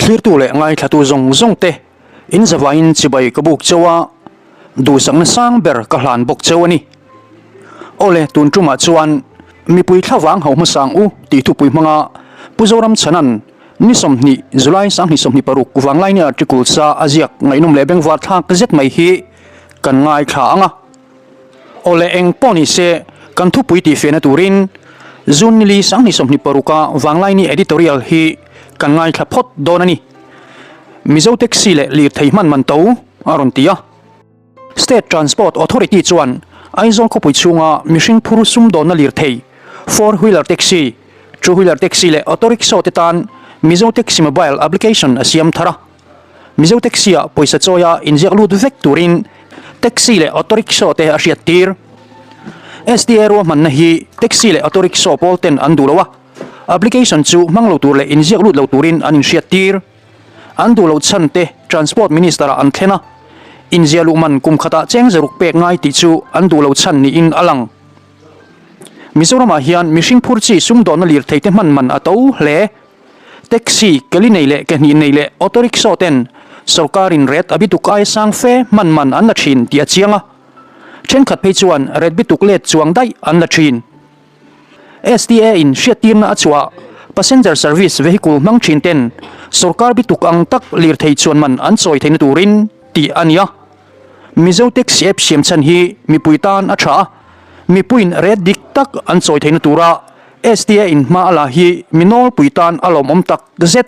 Thlirtu leh ngaithlatu zawng zawng te in zavaiin chibai ka buk cheu a, duhsakna sang ber ka hlan bawk cheu a ni. Awle, tun tumah chuan mipui thlavang ho hmasang u tih thupui hmanga Pu Zoram Chhanan ni 20 July 2026 Vanglaini article sa a ziak ngaihnawm leh bengvar thlak zet mai hi kan ngaithla ang a. Awle eng pawh ni se, kan thupui tihfiahna turin June nili 2026 a Vanglaini editorial hi kan ngaithla phawt dawn a ni. Mizo taxi leh lirthei hman man to a rawn ti a. State Transport Authority chuan Aizawl khawpui chhunga mihring phur sumdawnna lirthei, four wheeler taxi, two wheeler taxi leh auto rickshaw te tan Mizo Taxi Mobile application a siam thar a. Mizo taxi-ah pawisa chawia inziak lut vek turin taxi leh auto rickshaw te a hriat tir. STA ruahmanna hi taxi leh auto rickshaw pawl ten an duh lo a, application chu hmang lo tur leh inziak lut lo turin an inhriat tir. An duh loh chhan te Transport Minister-ah an thlen a, inziah luh man kum khatah cheng zaruk pek ngai tih chu an duh lo chhan niin a lang. Mizoramah hian mihring phur chi sumdawnna lirthei te hman man a to hle. Taxi, keli nei leh ke hnih nei leh auto rickshaw ten sorkarin ret a bituk ai sang fe hman man an la thin tih a chiang a. Thenkhat phei chuan ret bituk let chuang daih an la thin. STA in hriattirna a chhuah passenger service vehicle hmang thin ten sorkar bituk ang tak lirthei chuan man an chawi theihna turin tih a ni a. Mizo taxi app siam chhan hi mipui tan a tha a, mipuiin ret dik tak an chawi theihna tura STA in hma a la hi mi nawlpui tan a lawmawm tak zet,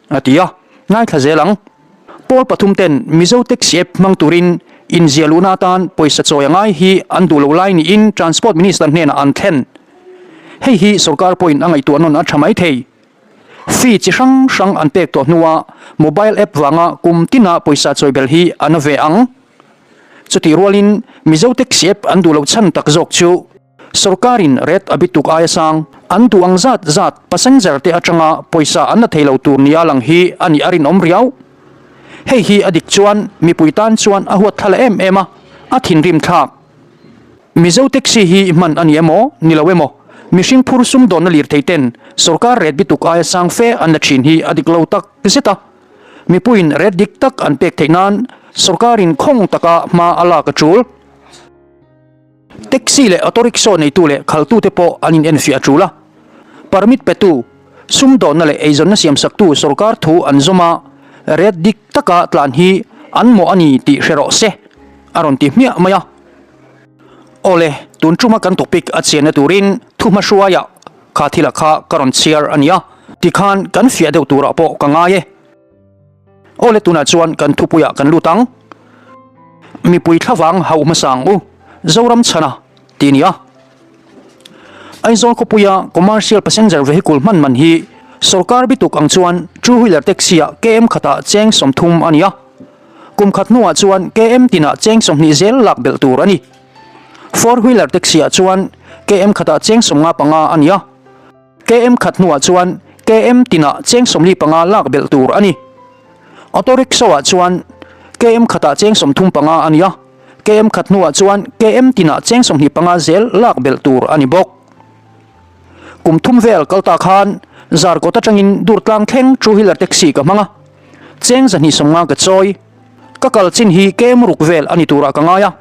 a ti a, ngaithla zel ang. Pawl pathum ten Mizo taxi app hmang turin inziah luhna atan pawisa chawi a ngai hi an duh lo lai niin Transport Minister hnenah an thlen. Hei hi sorkar pawhin a ngaihtuah nawn a tha mai thei. Fee chi hrang hrang an pek tawh hnua mobile app vanga kum tina pawisa chawi belh hi a na ve ang. Chutih rualin Mizo taxi app an duh loh chhan tak zawk chu sorkarin ret a bituk aia sang an duh ang zat zat passenger te atanga pawisa an la thei lo tur nia lang hi a nih a rinawm riau. Hei hi a dik chuan mipui tan chuan a huat thla la em em a, a thinrim thlak. Mizo taxi hi hman a ni emaw, ni lo emaw, mihring phur sumdawnna lirthei ten sorkar ret bituk aia sang fe an la thin hi a dik lo tak zet a. Mipuiin ret dik tak an pek theih nan sorkarin khawng taka hma a lak a tul. Taxi leh auto rickshaw neitu leh khaltute pawh an inenfiah a tul a. Permit petu, sumdawnna leh eizawnna siamsaktu sorkar thu an zawm a, ret dik taka tlan hi an mawh a ni tih hre rawh se, a rawn ti hmiah mai a. Awle, tun tuma kan topic a chianna turin thuhma hruaiah kha thila kha ka rawn chhiar a nia, tikhan kan fiah deuh turah pawh ka ngai e. Awle tunah chuan kan thupuiah kan lut ang. Mipui thlavang hauh hmasa ang u, Zoram chhana tih nia. Aizawl khawpuia commercial passenger vehicle hman man hi sorkar bituk ang chuan two wheeler taxi ah KM khatah cheng 30 a ni a. Kum khat hnuah chuan KM tinah cheng 20 zel lak belh tur a ni. Four wheeler taxi ah chuan KM khatah cheng 55 a ni a. KM khat hnuah chuan KM tinah cheng 45 lak belh tur a ni. Auto rickshaw ah chuan KM khatah cheng 35 a ni a. KM khat hnuah chuan KM tinah cheng 25 zel lak belh tur a ni bawk. Kum thum vel kal ta khan Zarkawt atangin Durtlang thleng two wheeler taxi ka hmang a. Cheng 250 ka chawi. Ka kal chin hi KM ruk vel a ni turah ka ngai a.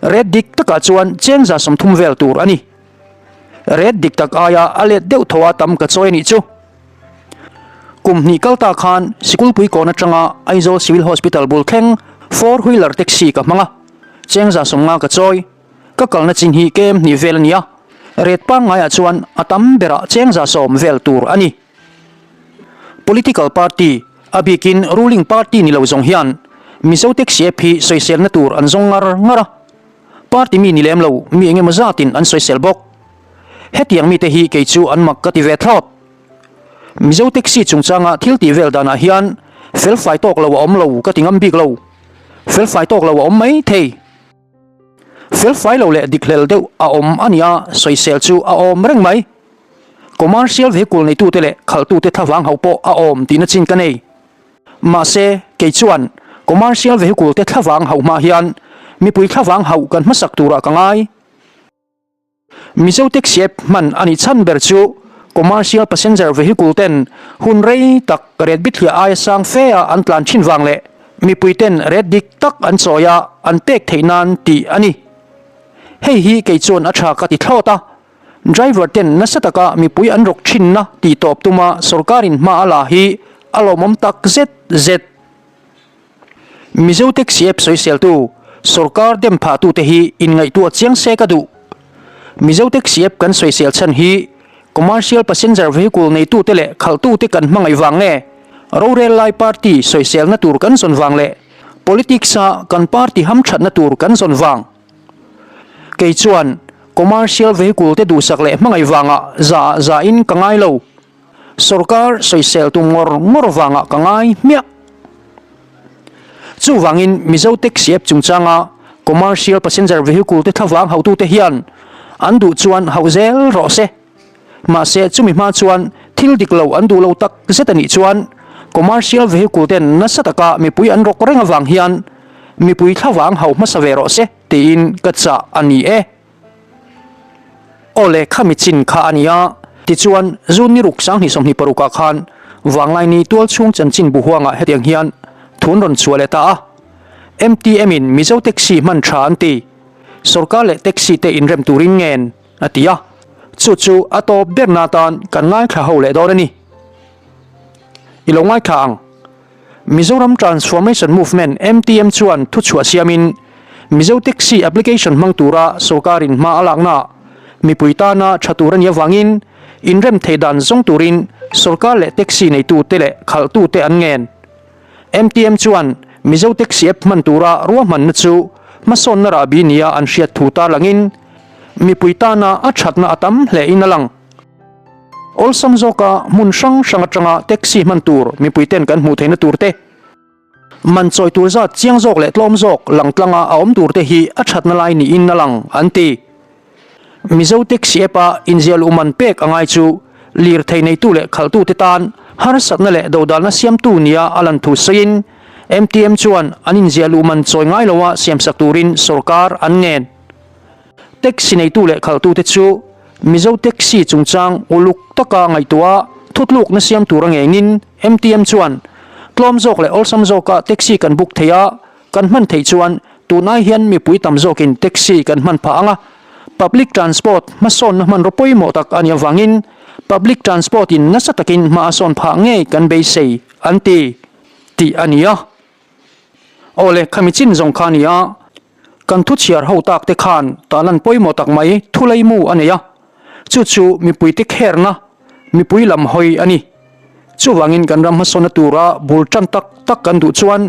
Ret dik takah chuan cheng 130 vel tur a ni. Ret dik tak aia a let deuh tho a tam ka chawi a nih chu. Kum hnih kal ta khan Sikulpui kawn atanga Aizawl Civil Hospital bul thleng four wheeler taxi ka hmang a, cheng 150 ka chawi. Ka kalna chin hi KM hnih vel a ni a, ret pangngaiah chuan a tam berah cheng 110 vel tur a ni. Political party, a bikin ruling party ni lo zawng hian Mizo taxi app hi sawiselna tur an zawng ngar ngar a. Party mi ni lem lo mi eng emaw zatin an sawisel bawk. Hetiang mite hi kei chu an mak ka ti ve thlawt. Mizo taxi chungchanga thil tih vel danah hian felfai tawk lo a awm lo ka ti ngam bik lo. Felfai tawk lo a awm mai thei. Felfai lo leh dik hlel deuh a awm a nia sawisel chu a awm reng mai. Commercial vehicle neitute leh khalhtute thlavang hauh pawh a awm tihna chin ka nei. Mahse, kei chuan commercial vehicle te thlavang hauh hma hian mipui thlavang hauh kan hmasak turah ka ngai. Mizo taxi app hman a nih chhan ber chu Commercial passenger vehicle ten hun rei tak rate bithliah aia sang fe a an tlan thin vang leh mipui ten rate dik tak an chawi a an pek theih nan tih a ni. Hei hi kei chuan a tha ka ti thlawt a, driver ten nasa taka mipui an rawk thinna tih tawp tuma sorkarin hma a la hi a lawmawm tak zet zet. Mizo Taxi App sawiseltu, sorkar dem phahtute hi inngaihtuah chiang se ka duh. Mizo Taxi App kan sawisel chhan hi commercial passenger vehicle neitute leh khalhtute kan hmangaih vang nge, rorel lai party sawiselna tur kan zawn vang leh politics-a kan party hamthatna tur kan zawn vang. Kei chuan commercial vehicle te duhsak leh hmangaih vangah za za in ka ngai lo. Sorkar sawisel tum ngawr ngawr vangah ka ngai hmiah. Chuvangin Mizo Taxi App chungchanga commercial passenger vehicle te thlavang hautute hian an duh chuan hauh zel rawh se. Mahse chumi hma chuan thil dik lo an duh lo tak zet a nih chuan commercial vehicle ten nasa taka mipui an rawk reng avang hian mipui thlavang hau hmasa ve rawh se tiin ka chah a ni e. Awle khami chin kha a ni a, tichuan June ni ruk 2026 ah khan Vanglaini tualchhung chanchin bu huangah hetiang hian thun rawn chhuah leh ta a, MTM in Mizo taxi hman tha an ti, sorkar leh taxi te inrem turin ngen a ti a, chu chu a tawp berna atan kan ngaithla ho leh dawn a ni. I lo ngaithla ang. Mizoram Transformation Movement, MTM, chuan thuchhuah siamin Mizo Taxi application hmang tura sorkarin hma a laknaah mipui tana tha tur a nih avangin inrem theih dan zawng turin sorkar leh taxi neitute leh khalhtute an ngen. MTM chuan Mizo Taxi app hman tura ruahmanna chu hmasawnna rahbi nia an hriat thu tarlangin mipui tana a thatna a tam hlein a lang. Awlsam zawka hmun hrang hrang atanga taxi hman tur mipui ten kan hmuh theihna tur te, man chawi tur zat chiang zawk leh tlawm zawk lang tlanga a awm tur te hi a thatna lai niin a lang an ti. Mizo Taxi app a inziah luh man pek a ngai chu lirthei neitu leh khalhtute tan harsatna leh dodalna siamtu nia a lan thu sawiin MTM chuan an inziah luh man chawi ngai loa siamsak turin sorkar an ngen. Taxi neitu leh khalhtute chu Mizo taxi chungchang uluk taka ngaihtuah thutlukna siam tura ngengin MTM chuan tlawm zawk leh awlsam zawka taxi kan book thei a, kan hman theih chuan tunai hian mipui tam zawkin taxi kan hman phah ang a, public transport hmasawnna hmanraw pawimawh tak a nih avangin public transport in nasa takin hma a sawn phah ngei kan beisei an ti tih a ni a. Awle, khami chin zawng kha a ni a. Kan thu chhiar ho tak te khan tahlan pawimawh tak mai thulei mu a nei a, chu chu mipuite kherna, mipui lam hawi a ni. Chuvangin kan ram hmasawnna tura bul tan tak tak kan duh chuan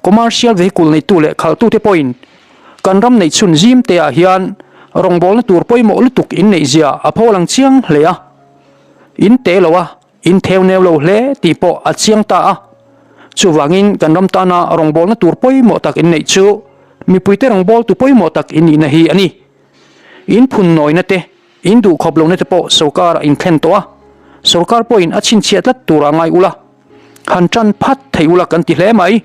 commercial vehicle neitu leh khalhtute pawhin kan ram neih chhun zim te ah hian rawngbawlna tur pawimawh lutuk inneihzia a pholang chiang hle a, in te lo a. In theu neu lo hle tih pawh a chiang ta a. Chuvangin kan ram tana rawngbawlna tur pawimawh tak in neih chu mipuite rawngbawltu pawimawh tak in nihna hi a ni. In phun nawina te, in duh khawp lohna te pawh sorkar ah in thlen tawh a, sorkar pawhin a chhinchhiah tlat turah ngai ula, han tan phat thei ula kan ti hle mai.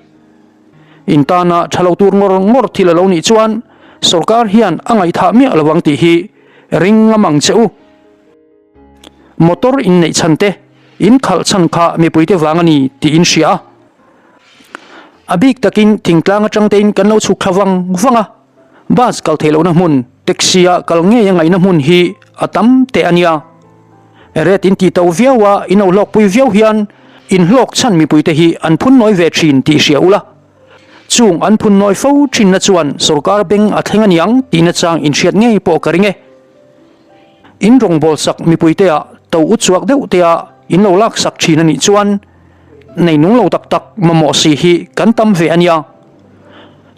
In tana tha lo tur ngawr ngawr thil a lo nih chuan sorkar hian a ngaihthah miah lovang tih hi ring ngam ang che u. Motor in neih chhan te, in khalh chhan kha mipuite vang a ni tih in hria a. A bik takin thingtlang atang tein kan lo chhuk thla vang vang a, bus kal theih lohna hmun, taxi a kal ngei a ngaihna hmun hi a tam teh a nia. Rate in tih to viau a, in lo hlawkpui viau hian in hlawk chhan mipuite hi an phun nawi ve thin tih hria ula. Chung an phun nawi fo thinna chuan sorkar beng a thleng a niang tihna chang in hriat ngei pawh ka ring e. In rawngbâwl sak mipuite ah to u chhuak deuh te ah in lo lak sak thin a nih chuan nei nung lo tak tak mamawh si hi kan tam ve a nia.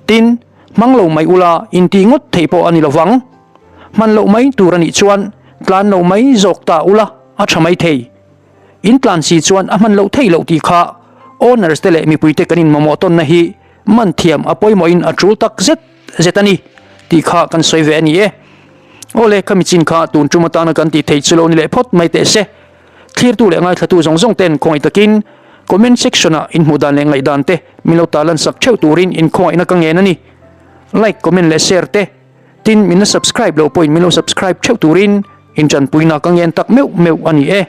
Tin, hmang lo mai ula in tih ngawt theih pawh a ni lovang. Hman loh mai tur a nih chuan tlan lo mai zawk ta ula a tha mai thei. In tlan si chuan a hman loh theih loh tih kha owners te leh mipuite kan in mamawh tawnna hi man thiam a pawimawhin a tul tak zet zet a ni tih kha kan sawi ve a ni e. Awle, khami chin kha tun tum atana kan tih theih chu lo ni leh phawt mai teh se. Thlirtu leh ngaithlatu zawng zawng ten khawngaih takin comment section ah in hmuh dan leh ngaihdan te min lo tarlan sak theuh turin in khawngaihna ka ngen a ni. Like, comment leh share te tin min la subscribe loh pawhin min lo subscribe theuh turin in tanpuina ka ngen tak meuh meuh a ni e.